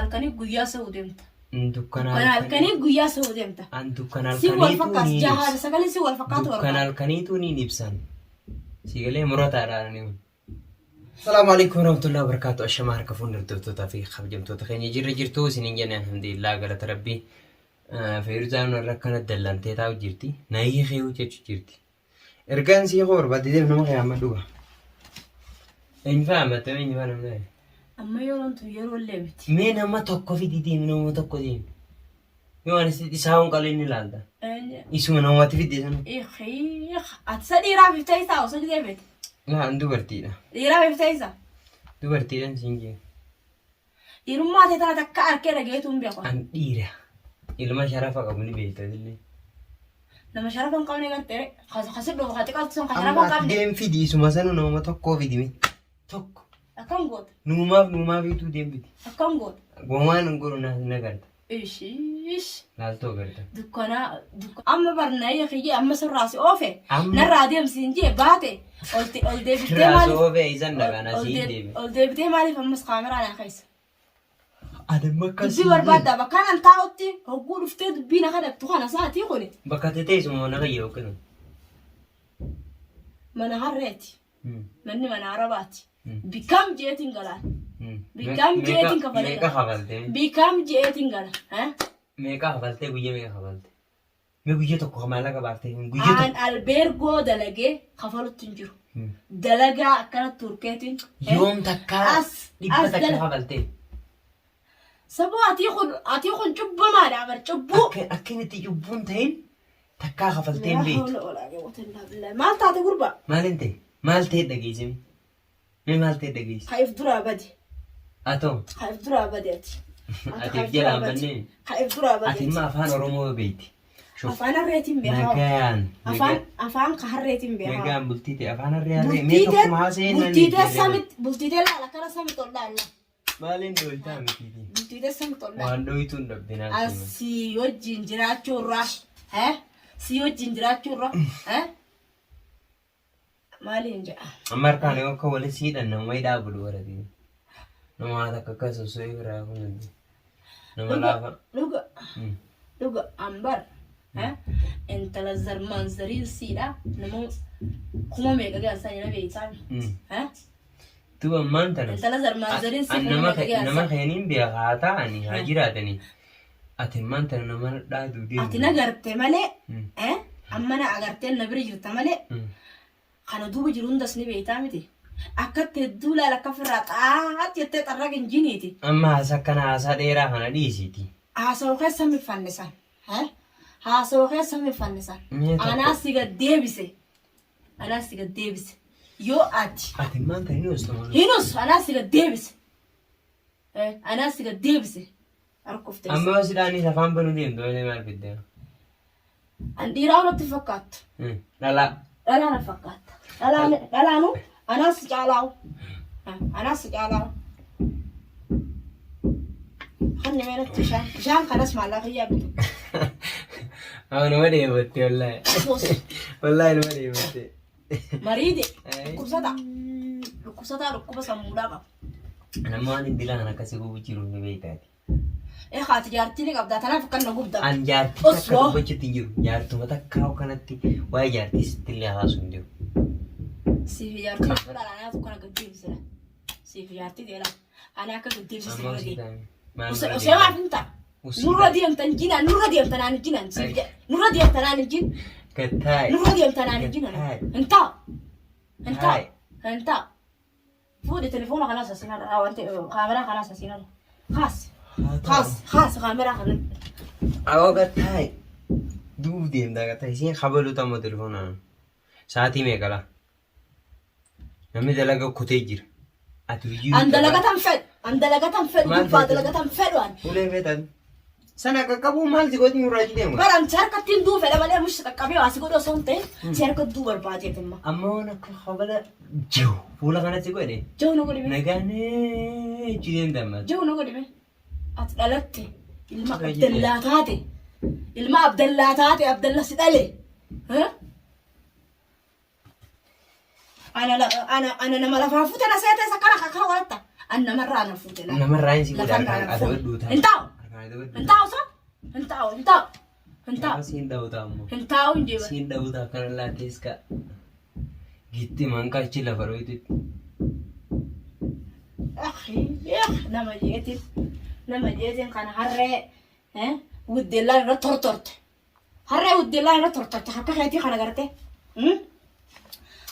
halkanii guyyaa sa'uu deemta. Dukkana Dukkana halkanii guyyaa sa'uu deemta. An dukkana Si wal halkaniituu fakkaata. niin Jahaa ibsa. sagalee si wal fakkaatu Dukkana barbaada. halkaniituu niin ibsan. Si galee murataadhaan ani. Salaamu alaikum warahmatullahi wabarakatuh. Ashamaa harka fuunni hordoftoota fi kabajamtoota keenya jirra jirtu isiniin jenne alhamdulillah galata rabbii. Feeruzaan warra akkana dallantee taa'u jirti. Na hiikee jechuu jirti. Ergaan sii koo barbaadde deem nama kee amma dhuga. Eenyu fa'a ammattee eenyu fa'a namni ta'e? Amma yeroon tun yeroo illee miti. Mee nama tokko fidi deemi nama tokko deemi. Yoo ani si isaa hun qalee ni ilaalta. Eenyu? Isuma namatti fidde sana. Ikh, ati isa dhiiraaf iftee isaa osoo gisee feete. Laa an dubartiidha. Dhiiraaf iftee isaa. Dubartiidhaan siin jee. Dhiirummaa tee tana takka arkee dhagayeetu hin beeku. An dhiira. Ilma sharafa qabu ni beekta illee. Nama sharafa hin qabne gartee kasi dhufu ka xiqqaatu sun ka sharafa Amma hin ati qabne. deem fidi isuma sanu nama tokkoo fidi mee. Tokko. Akkam goota? Nuumaaf nuumaaf ituu deem fidi. Akkam goota? Gomaan hin godhu na garta. Ishiish. Laaltoo garta. Dukkanaa amma barnaa kiyya amma sirraa si oofe Amma- narraa deemsi hin jee baate ol ol deebitee Sirraa si maaliif oofe isan dhagaan ol asii deeme. ol deebitee maaliif ammas kaameraa naa keessa. Ani amma akkas Dubbii barbaadda bakka nan taa'utti hogguu dhuftee dubbii na kadhattu kana sa'aatii kuni Bakka tetee isuma mana kiyya yookiin. mana harreeti. Manni mana arabaati. Bikkaam jeetiin galaan. Bikkaam jeetiin kafalee Meeqa gala. kafaltee? Bikkaam jeetiin gala. Eh? Meeqa kafaltee guyya meeqa kafalte? Mee guyya tokko maallaqa baaftee guyya Aan tokko. albeergoo dalagee kafalutti hin jiru. Dalagaa akkana turkeetiin. eh? Yoom takkaa As dhibba as takka dala. kafaltee? Saboo atii kun cubbamaadha bar cubbuu. Akka akka inni itti cubbuun ta'in takkaa kafaltee hin Laa beektu. hawla walaa quwwata illaa billah. Maal taate gurbaa? Maal hin ta'e? Maal ta'e dhageessime? Mee maal ta'e dhageesse? Ka if duraa bade. Atoo Ka if duraa bade ati. Ati ka if if jalaa duraa hin bade. bannee? Ka if duraa bade Ati ati. immoo afaan Oromoo beekti. Shuf. Afaan harreetiin beekaa. Nagaan. Afaan afaan ka harreetiin beekaa. Nagaan bultii ta'e afaan harree harree mee Bultii tee tokkuma haasa'ee nan bultii tee samit bultii tee laala kana samit ol laalla. Maaliin dhoytaa mitiiti? Bultii tee samit ol laalla. Waan dhoytuu hin dhabde naaf As hima. si wajjin jiraachuu irraa eh si wajjin jiraachuu irraa eh maaliin jedha. Amma harkaan yoo akka wali siidhan nama hidhaa bulu warati. Nama haa takka akka sosso'ee biraa kun nama laafa. Dhuga dhuga ambar intala zarmaan zariin siidha nama kuma meeqa gaansaa jira beektaa eh Duuba ammaan tana. Intala zarmaan zariin si An kuma nama meeqa nama gaansaa. keeniin beeka haa ta'anii haa jiraatanii. Ati ammaan tana nama dhaaduu deemu. Ati na garte malee eh amma na agartee na bira jirta malee kana duuba jiru hundas ni beektaa miti. Akkatti hedduu laala akka firraa xaat jettee xarraga hin jiniiti. Amma haasaa akkana haasaa dheeraa kana dhiisiiti. Haasawaa keessa mi fannisan. Haasawaa keessa mi fannisan. Mee tokko- Anaa si gad deebise. Anaa si gad deebise. Yoo ati Ati ammaan tana hin hoostu maal? hinus anaa si gad deebise. Anaa si gad deebise. Harkuf teesse. Amma yoo sidhaanis afaan banuu deemtu malee maal fidde? An dhiiraa natti fakkaattu. Dhalaa. Dhalaa na fakkaatta. Dhalaan dhalaanu anaas si caalaa'u. Anaas si caalaa'u. Hanni mee natti bishaan bishaan kanas maallaqa kiyyaa bitu. Amma nama dheebotte wallaahi. Wallaahi nama dheebotte. Mariide dhukkubsataa dhukkubsataa dhukkuba sammuudhaa qaba. Nama waan hin dilaan akkasii gubu jiru ni beektaati. Ee haati jaartii ni qabdaa tanaaf akkan na gubda. An jaartii takka Osoo. dubbachuutti hin jiru. Jaartuma takka kanatti waa'ee jaartii sitti illee haasuu hin jiru. Siif jaartii jechuudha anaatu kana gad deebisira. Siif jaartii ta'eera. Ani akka gad deebisee Amma nurra osii deema. taa'e. Maal Osoo nurra osoo maaf deemta? hin ta'a. Usii Nurra taa'e. deemta hin jinan nurra deemta naan hin jinan siif jedha. Nurra deemta naan hin jin. Gad taa'i. Nurra deemta naan hin jinan. Gad taa'i. Hin taa'u. Hin taa'u. Taa'i. Hin taa'u. Fuudhi telefoona kanaas asinarra wanti kaameraa kanaas asinarra. Kaas. Kaas kaas kaameraa kana. Awoo gad taa'i. Du'uuf deemta gad taa'i. Isiin kabaluu ta'ammoo telefoona. Sa'aatii meeqa laa? Namni dalaga kutee jira. Ati hojii An dalagatan fedhu. An dalagatan fedhu. Maal Gurbaa feete? dalagatan fedhu an. Ulee feetan. Sana qaqqabuu maal si godhi nurraa deema. Bara an si harkatti hin duu fedha malee mush qaqqabee waa si godhu osoo hin ta'in si harka duu barbaadeet imma. Amma waan akka kabala jiru fuula kanatti godhe. Jahu na godhi mee. Nagaan ichi deemta amma. Jahu na godhi mee. Ati dhalatte ilma Sirra jette. Abdallaa taate. Ilma Abdallaa taate Abdalla si dhale. Eh? Ana la- ana ana nama lafaa fuute na seete isa kana kakana godhatta. An namarraa na fuute laa. Namarraa hin si godha Lafarraa harkaan na fuute. adabadhuu ta'a. Hin taa'u. Harkaan adabadhuu Hin taa'u sa? Hin taa'u hin taa'u. Hin taa'u. Siin dha'u ta'a ammoo. Hin taa'u hin jeeba. Siin dha'u ta'a kana laattees ka'a. Gitti manqaa achi lafa dhooytutti. Nama jeetiin nama jeetiin kana harree wuddeellaan irra tortorte. Harree wuddeellaan irra tortorte akka keetii kana garte.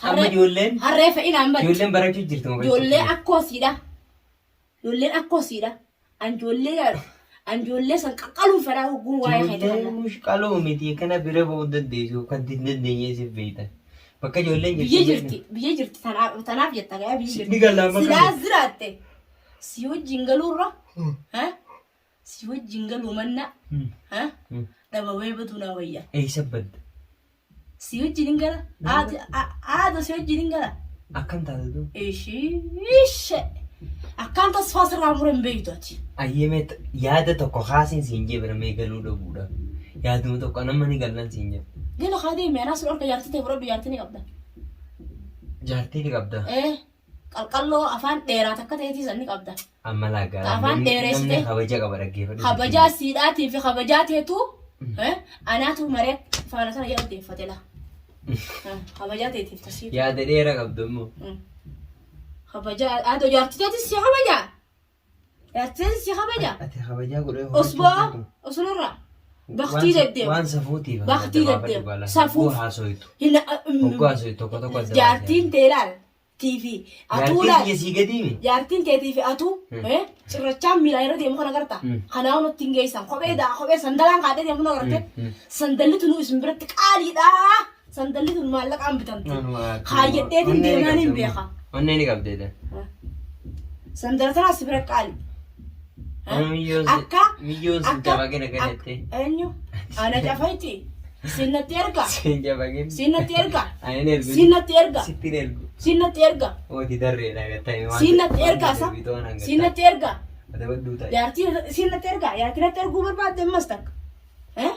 Amma ijoolleen Harree fe'inaan bari. ijoolleen barachuu jirtu moo barachuu Ijoollee jirtu? akkoo siidha. Ijoolleen akkoo siidha. An ijoollee san qaqqaluun fedhaa hogguun waa'ee keetii Ijoolleen kana. mushqaloo miti kana bira ba'uu dandeessu kan hin dandeenye siif beekta. Bakka ijoolleen Biyya jirtu jirti biyya jirti tanaaf jetta gaa biyya jirti. Ni galla amma Silaa kana. jiraatte si wajjin galuurra si wajjin galuu manna dhabamee baduu naa wayya. Eessa badda? Si wajjin hin gala aada si wajjin hin gala. Akkam taate duuba? Ishiishe akkaan tasfaa sirraa mure hin beektu ati. Ayyee yaada tokko kaasiin siin jee bira mee galuu dhabuudha. Yaaduma tokko nama ni gallan siin jee. Gala kaa deemi anaa sun harka jaartii ta'e fudhadhu jaartii ni qabda. Jaartii ni qabda. Ee qalqalloo afaan dheeraa takka ta'eetii san ni qabda. Amma laagaa. Afaan dheeresite. Namni kabaja qaba dhaggeeffadhu. Kabajaa siidhaatii fi kabajaa teetu anaatu maree faana sana jedhu deeffate la. Kabajaa teetiif tasii. Yaada dheeraa qabdu immoo. Kabajaa haadha jaartii teetis si kabajaa. Jaartii teetis si kabajaa. Ati kabajaa godhee Osboo osunurra baktii deddeemu. Waan safuutiif. Baktii deddeemu. Safuuf. Haasoitu. Hin Hogguu haasoitu tokko tokko adda jaartiin tee ilaal TV atuu Jaartiin ilaal biyya sii gadiimi. jaartiin teetii fi atuu cirrachaan miilaa irra deemu kana garta kanaa nutti hin geessan kophee daa kophee sandalaan kaadhee deemu kana garte sandalli tunuu isin biratti qaaliidha sandalli tun maallaqaan bitamti kaayyadheetiin deemaan hin beeka Onnee ni qabdeedha. sandala tanaas si bira qaali Akka Miyyoon sin jabaqina galatte. Eenyu? Ana cafayti. Sinnatti erga. Sin jabaqin. Sinnatti erga. Ani hin ergu. Sinnatti erga. Sitti hin ergu. Sinnatti erga. Ooti darreedha gattaa. Sinnatti erga sa. Sinnatti erga. Adabadhuu ta'i. Jaartii sinnatti erga. Jaartii natti erguu barbaadde ammas takka. Eh?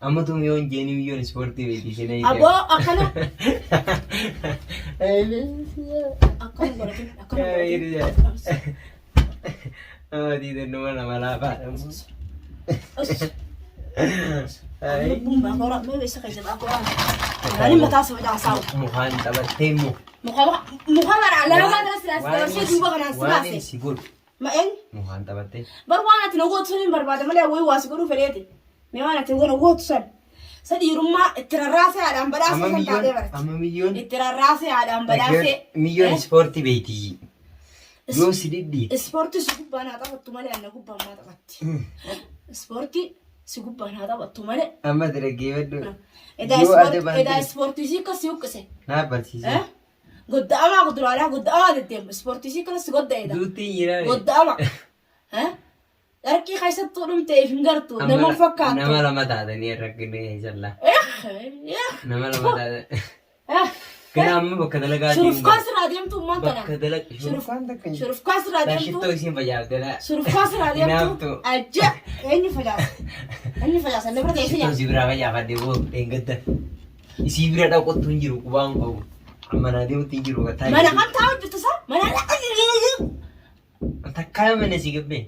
Amma tu miyoon jeeni miyyoon ispoortii beekti isheen eeyite. Aboo akkana akkana godhatin akkana godhatin. Ooti dannuma nama laafaadha. Lubbuun baakora mee isa keessa baakora. Ani mataa isa facaasaa. Mukaan taphattee immoo. Muka muka kana alaabaa kana silaas dabarsee duuba kanaan si Waan baase. inni si godhu. Ma'een Mukaan taphattee. bar waan ati na gootu sun hin barbaada malee wayii waa si godhuu fedheeti. Mee waan ati na gootu san. Sa dhiirummaa itti rarraasee haadhaan badhaasee Amma san taatee miyyoon barate. amma miyyoon Itti rarraasee haadhaan badhaasee. miyyoon ispoortii beekti. Yoo si dhidhiite. Ispoortii si gubbaan haa taphattu malee anna gubbaan maa taphatti. Ispoortii si gubbaan haa taphattu malee. Amma dhaggeeffadhu. Edaa Yoo ispoortii adabaan edaa ta'e ispoortii si akkas si huqqise. naa barsiise. Godda'amaa kuduraalee godda'amaa deddeemu ispoortii si akkas si godda'eedha. Duutiin jira. Godda'ama. Dharqii keessattuu dhumteef hin gartu nama hin fakkaattu. Nama lama taatanii rakkinni jalla. Nama lama taatan. Gara amma bakka dalagaa deemu. Shurufkaan sirraa deemtu ummaan tana. Bakka dalagaa. Shurufkaan takka hin jiru. Shurufkaan sirraa deemtu. Shittoo isiin facaafte laa. Shurufkaan sirraa deemtu. Hinaaftu. Ajja. Eenyu facaasa? Eenyu facaasa? Inni bira teessee Shittoo nyaata. si biraa facaafadhe boo dheengadda. Isii bira dhaqottu hin jiru qubaan qabu. Amma naa deemutti hin jiru. Mana kam taa'u jirtu isaa? Mana Takkaa mana si gabbee.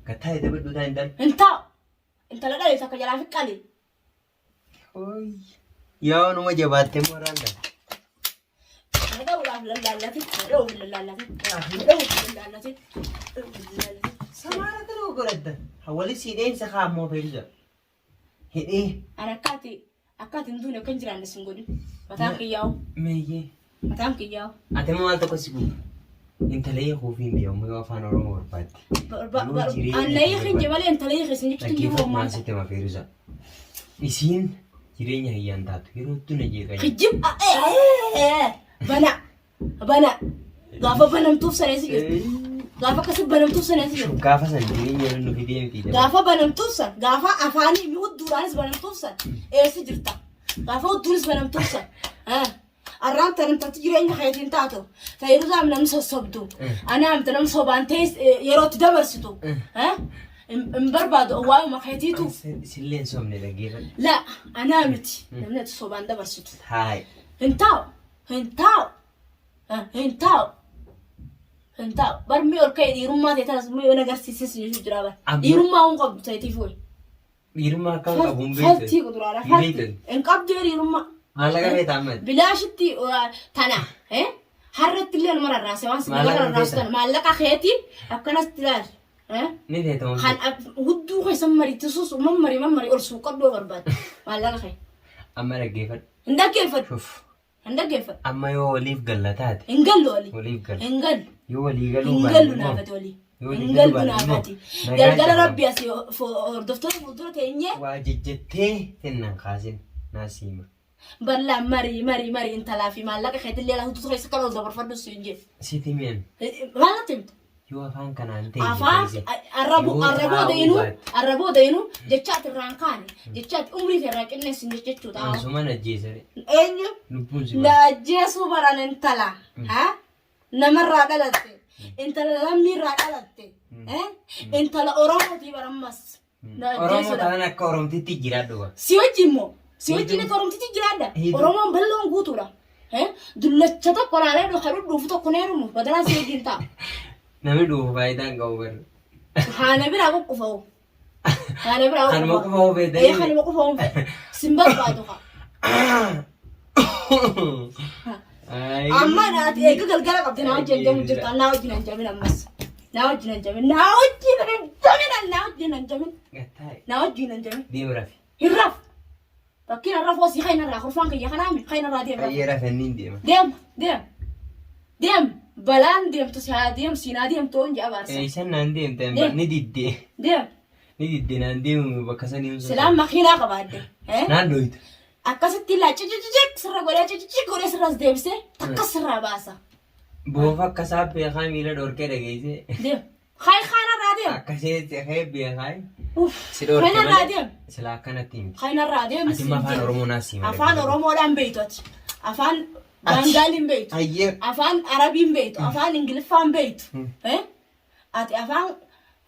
Gattaa dabadhu taa hin taane. hin taa'u. Intala dhalee takka jalaa fiqqalee. Yaa numa jabaattee mooraan dha. Na dha'uudhaaf lallaallatin. Na dha'uuf lallaallatin. Na dha'uuf lallaallatin. Na dha'uuf lallaallatin. Samaara kana godhatta. Hawali si dheensa kaammoo feelusa. Hidhee. Ani akkaati akkaati hin duune akka hin jiraanne sin godhin. Mataan kiyyaa'u. Meeyyee. Mataan kiyyaa'u. Ati immoo maal tokko si guuta? Intala hiikuu fi hin beekamu yoo afaan Oromoo barbaadde. Yoo jireenya Anna hiikin je malee intala hiikin sin jechuun jiru Dhaggeeffadhu ammaan. maal sitti hima Feeruza. Isiin jireenya hiyyaan taatu yeroo hedduu na jeeqaa jirti. Kijib bana bana gaafa banamtuuf sana si jirti. Gaafa akkasi banamtuuf sana si jirti. Gaafa san jireenya yeroo nu fidee miti. Gaafa banamtuuf san gaafa afaanii mi hudduudhaanis banamtuuf san eessi jirta. Gaafa hudduunis banamtuuf san. Arraan tan intalti jireenya keetiin taatu Fayruzaam namni sossobdu anaam ta namni sobaan ta'es yeroo itti dabarsitu hin barbaadu waa'uma keetiitu. Sillee hin sobne dhaggeeffadhu. La anaa miti namni ati sobaan dabarsitu. Haay. Hin taa'u hin taa'u hin taa'u. Hin taa'u. Bar mee ol ka'e dhiirummaa ta'e tanas mee na agarsiisis jechuu jira bar. Amma- Dhiirummaa hin qabdu ta'eetiif ho'i. Dhiirummaa akkam qabu hin beektu. Faltii kuduraadha. Hin Faltii. beektu. Hin qabdu dhiirummaa. Maallaqa feeta amma. Bilaashitti tana. Harratti illee nama rarraase waan si nama Maallaqa rarraasu feeta. tana. Maallaqa keetiin akkanatti ilaali. Ni feeta waan Kan hudduu keessa marittisuus mammari mammari ol suuqadhoo barbaadde. Maallaqa kee. Amma dhaggeeffadhu. Hin dhaggeeffadhu. Shuf. Hin dhaggeeffadhu. Amma yoo waliif galla taate. Hin gallu oli. Waliif galla. Hin gallu. Yoo walii galuu Hin baanne gallu immoo. naafati oli. Yoo walii Hin galuu gallu baanne immoo. naafati. Nagaan Galgala jedhama. rabbi asii hordoftoota fuuldura teenyee Waa jejjettee tennan kaasin naa siima. bal'aan marii marii marii intalaa fi maallaqa keetillee lafa keessa kan ol dabarfadhu siin jee. Sitti mi'an. Maal natti himta? Yoo afaan kanaan ta'e Afaan arraboo Yoo arraboo taa'uu deenu baatte. arraboo deenu jecha ati irraan kaane jecha ati umrii kee irraa qinneessin jechuudha. Ansuman ajjeesare. Eenyu? Lubbuun si Na ajjeesuu baran intala. Ha? Namarraa dhalatte. Intala lammiirraa dhalatte. Eh? Intala Oromootii barammas. Na Oromoo ajjeesuudha. taanaan akka Oromtitti jiraadhu ba. Si wajjin immoo si wajjin akka Oromtitti jiraadha. Hiitu. Oromoon bal'oon guutuudha. Eh? Dullacha tokko laalee dhufa dhudhuufu tokko na heerumu badalaan si wajjin ta'a. Namni dhuufu faayidaa hin qabu barra. Haana biraa quqqufa'u. Haana biraa Kanuma quqqufa'u. qofa hoo feetanii. Ee kanuma qofa hoo fedhe. Sin barbaadu kaa. Amma ati eega galgala qabdi naa wajjin jamu jirta naa wajjin hin jamin ammas. Naa wajjin hin jamin naa wajjin hin jamin naa wajjin hin jamin Gattaa'e. naa wajjin hin jamin. Deem rafi. Hin raf. Fakkiin har'a foosii kan irraa kurfaan kiyya kanaami kan irraa deem. Fayyee rafi inni hin deema. Deem deem deem balaan deemtu si haa deem siin haa deemtu hin jaa baarsa. Eessan naan deemte Deem. ni diddee. Deem Ni diddee naan deemu bakka sanii hin silaan makiinaa qabaadde. Eh? Naan dhoyita. Akkasitti illaa cicicicik sirra godhee cicicik godhee sirras deebisee takka sirraa baasa. Boofa akka isaa beekaa miila dhorkee dhageessee. Deem. Hayi kaanarraa deem. Akkasii ta'ee beekaa. Uff. Si dhorke Kaanarraa malee deem. silaa akkanatti miti. Kaanarraa deem. Ati immoo afaan Oromoo naas hima. Afaan Oromoodhaan beektu ati. Afaan Baangaaliin beektu. Hayyee. Afaan Arabiin beektu. Afaan Ingiliffaan beektu. Eh? Ati afaan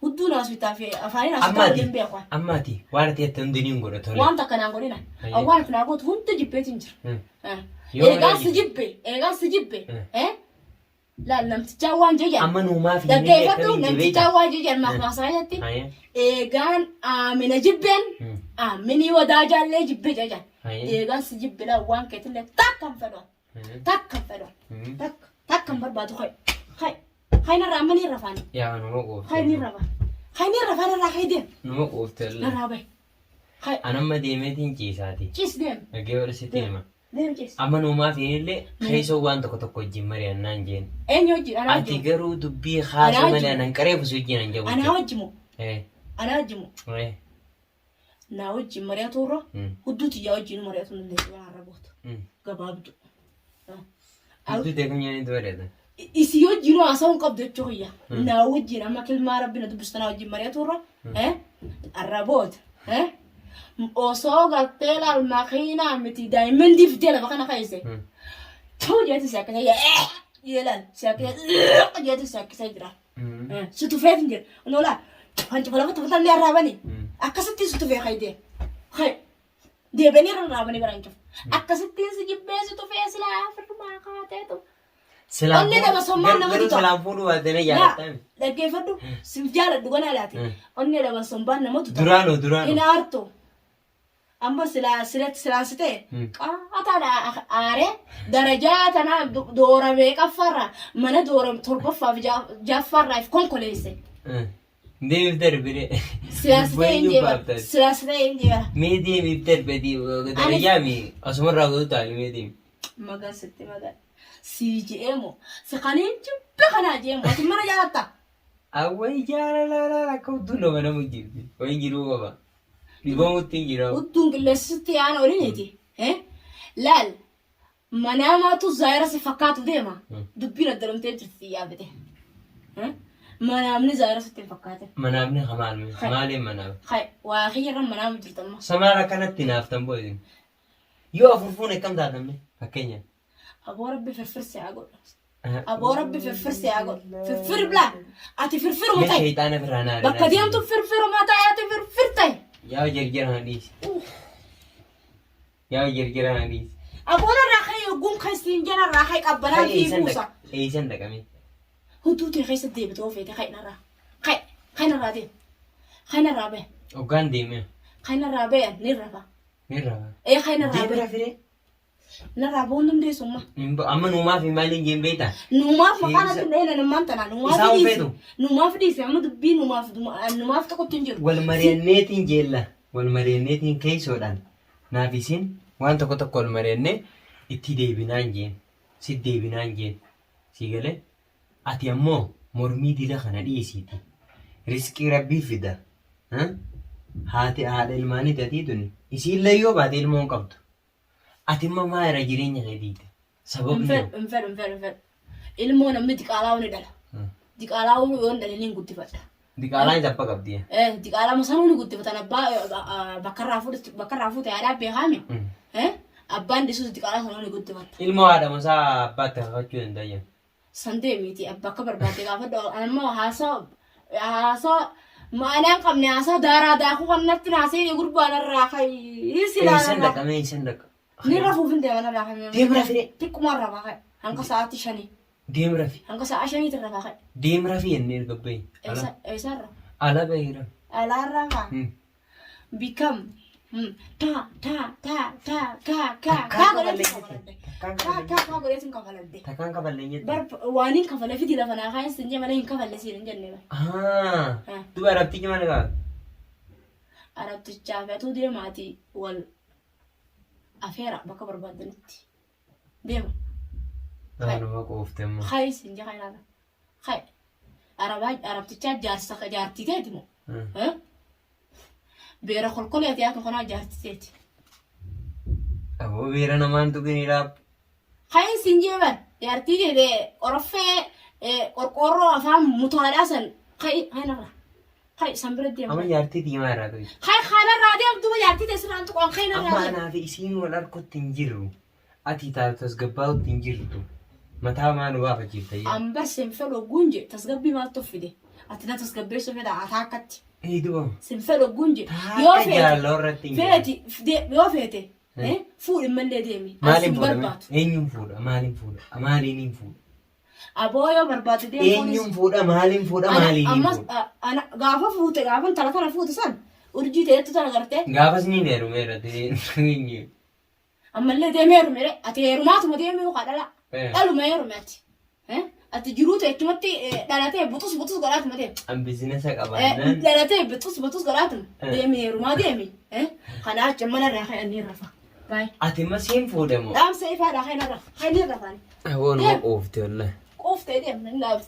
hudduu naaswitaa fi afaaniin naaswitaa Ammaati. waliin beeku. Ammaati. Waan ati jette hundi ni hin godha tole. Waan takka naan godhina. Hayyee. Waan ati naa gootu hunda jibbeetiin jira. Eh. Yoo Eegaan si malee jibbe. Eegaan si jibbe. Eh. Eh? Laal namtichaa waan jedhan. Amma nuumaa fi Dhaggeeffadhu namtichaa waan jedhan maaf keessatti. Hayyee. Eegaan aamina jibbeen aaminii wadaajaallee jibbe jedhan. Hayyee. Eegaan si jibbe laal waan keetillee takka hin fedhan. Takka hin fedhan. Takka takka hin barbaadu hayi. Hayi. Hayi narraa amma ni rafaan. Yaa numa qoofte. Hayi ni rafaan. Hayi ni rafaan narraa hayi deem. Numa qoofte. Narraa bahi. Hayi Anamma deemeetiin ciisaati. ciis deem. Dhaggeeffadhu sitti hima. Deem ciis. Amma nuumaa fi illee keessoo waan tokko tokko wajjin mari'annaan jeen. Eenyu wajjin? Anaa Ati wajjin. garuu dubbii haasoo Anaa malee wajjin. anan qareefu si wajjin an jabu. Anaa wajjin moo? Eh, Anaa wajjin moo? eh, Naa wajjin mari'atu irra hudduu tiyyaa wajjin mari'atu hin dandeessu waan har'a gootu. Gabaabdu. Hudduu ta'e funyaan itti mari'atan. Isii wajjin haasa'uu hin qabdu jechuu kiyya. Naa wajjin amma kilmaa rabbi na dubbistu naa wajjin mari'atu irra har'a booda. Osoo gartee laal makiinaa miti daa'imman fiddee lafa kana keesse. Tuu jeetu si akkasee jee laal si akkasee jeetu si akkasee jira. Si tufeef hin jira. Noolaa hancufa lafa tufatallee arraabanii akkasittiin si tufee haydee. Hay deebi'anii irra arraabanii bara hancufa. Akkasittiin si jibbee si tufee silaa firmaa kaateetu. Silaan Onnee daba sommaan nama Garuu tuta. silaan fuudhuu baattee na Yaa jaalattaa dhaggeeffadhu si jaaladhu ganaa laati. Onnee daba sombaan nama tuta. Duraanoo Hin duraanoo. aartu. Amma silaa silatti silaan si ta'e qaataadha aaree darajaa tanaa dooramee qaffarraa mana doorame torbaffaaf ja'affaarraa if konkoleesse. Deemiif darbire. Silaan si ta'e hin Lubbuu deema. baaftan. Silaan si ta'e hin deema. Mee deemiif darbe darajaa mi asumarraa godhu taali mee deemi. Magan sitti magan. Sii je'ee moo si kaniin jibbe kanaa je'ee moo ati mana jaalattaa? Awwai jaalala akka hudduu nama nama jirti. Wayi jiruu qaba. Dhibamutti hin jira. Udduun qilleensatti yaana oliniiti. Laal manaamaatu zaayira si fakkaatu deema. Dubbiin adda jirti xiyyaafite. Manaamni zaayira sitti hin fakkaatin. Manaafni hamaal maaliin manaaf? Hay waa kiyyarra manaamu jirta amma. Samaara akkanatti naaftan boo'in. Yoo afur fuune akkam taatamne fakkeenyaaf. Aboo rabbi firfirsi haa godhu. Aboo rabbi firfirsi haa godhu. Firfir bilaa. Ati firfiruma Mee ta'e. shayxaana biraa naa Bakka deemtu firfiruma ta'e ati firfir ta'e. Yaa jirjira na dhiisi. Yaa jirjira na dhiisi. Aboon irraa ka'e yogguun kan siin jala irraa ka'e qabbanaa fi buusa. Eessan dhaqame? Hudduu tee keessa deebitoo feete ka'i narraa. Ka'i. Ka'i narraa deemi. Ka'i narraa bahe. Hoggaan deemee. Ka'i narraa bahe ni rafa. Ni rafa. Ee ka'i narraa Deemi bahe. rafiree. Narraa ba'uun dandeessu amma. Hin ba- Amma nuumaa fi maaliin jeen beektaa? Numaaf maqaan Isa- ati dhahina nammaan tanaa numaaf Isaan dhiise. feetu. Numaaf dhiise amma dubbii numaaf numaaf tokkotti hin jiru. Wal mari'anneetiin jeella. Wal mari'anneetiin keessoodhaan. Naaf isin waan tokko tokko wal mari'annee itti deebinaan jeen. Si deebinaan jeen. Si galee? Ati ammoo mormii dila kana dhiisiiti. Risqii rabbii fida. Ha? Haati haadha ilmaanii tatii tuni. Isiillee yoo baate ilmoo hin qabdu. Ati immoo maa irra jireenya kee diigde? Hin Sababni fedhu hoo? hin fedhu hin fedhu hin fedhu. Ilmoo namni diqaalaa ni dhala. Diqaalaa yoo hin dhalin hin guddifadha. Diqaalaan isa abba qabdi. Eh, diqaalaa masanuu ni guddifatan abbaa bakka irraa fuute bakka irraa fuute haadhaa beekaami. Eh, abbaan dhisus diqaalaa sanuu ni guddifatta. Ilmoo haadha masaa abbaatti kakachuu danda'a. San deemiiti abba akka barbaadde gaafadhu. Ammoo haasaa haasaa ma'anaa hin qabne haasaa daaraa daakuu kan natti naasee gurbaan irraa ka'ii silaa Eessan irraa. dhaqa mee eessan dhaqa? Ni rafuuf hin deeman irraa ka'ee. Deem rafi. Xiqquma irraa ka'e. Hanga sa'aatii 5. Deem rafi. Hanga sa'a 5tti irraa ka'e. Deem rafi jennee erga bahi. Eessa eessarra? Ala bahi rafi. Alaarraa kaa. Become. Ta ta ta ta ka ka ka godheetiin kafaladhe. Ka ka ka godheetiin kafaladhe. Takkaan kafallee jette. Bar waan hin kafale fidi lafa naa kaa'in sin jee malee hin kafalle siin hin jenne bar. Ah. Duba arabtichi maal qaba? Arabtichaa fi atuu deemaati wal afeera bakka barbaaddanitti. Deema. Naanuma quufte immoo. Kayi sin jee kayi laala. Kayi. Arabaa arabtichaa jaarsa jaartii teeti moo? Eh? Beera kolkolee ati yaatu kanaa jaartii teeti. Aboo beera namaan tuqini raab. Kayi sin jee bar jaartii teete qoroffee qorqoorroo afaan mutaadhaa san kayi kanarra. Kayi san bira deema. Amma jaartii diimaa irraa tuqi. Kayi kanarraa deem duuba jaartii teessirraan tuqoon kayi Amma narraa deem. anaa fi isiin wal arkutti hin jirru. Ati taatu tasgabbaa'utti hin jirtu. Mataa maa nu baafachiifta yaa. An bar sin fedhu ogguun je tasgabbii maaltu fide? Ati na tasgabbeessuu fedha ati akkatti. Ee duba. Sin fedhu ogguun je Taakka jaalala irratti hin jiru. Feeti yoo feete fuudhi mallee deemi. Ani Maaliin sin fuudha? barbaadu. Eenyuun fuudha? Maaliin fuudha? Maaliin hin fuudha? Aboo yoo barbaadde deemi fuudhis. Eenyuun fuudha? Maaliin fuudha? Maaliin hin Ammas fuudha? ana gaafa fuute gaafa intala tana fuute san urjii ta'etu tana gartee Gaafas ni heerume irratti. Ammallee deemee heerume ree. Ati heerumaatuma deemee yookaan dhala. Dhaluma heerume ati. Ati jiruu ta'e achumatti dhalatee buxus buxus godhaatuma deemi. An bizinesa qabaannaan. Dhalatee buxus buxus godhaatuma deemi heerumaa deemi. Kanaa achi mana irraa ka'anii rafa. Baay'ee. Ati imma siin fuudhe moo? Dhaamsa ifaadhaa kan irra kan irra faani. Aboon ma quufte wallahi. Quuftee deemna hin dhaamsa.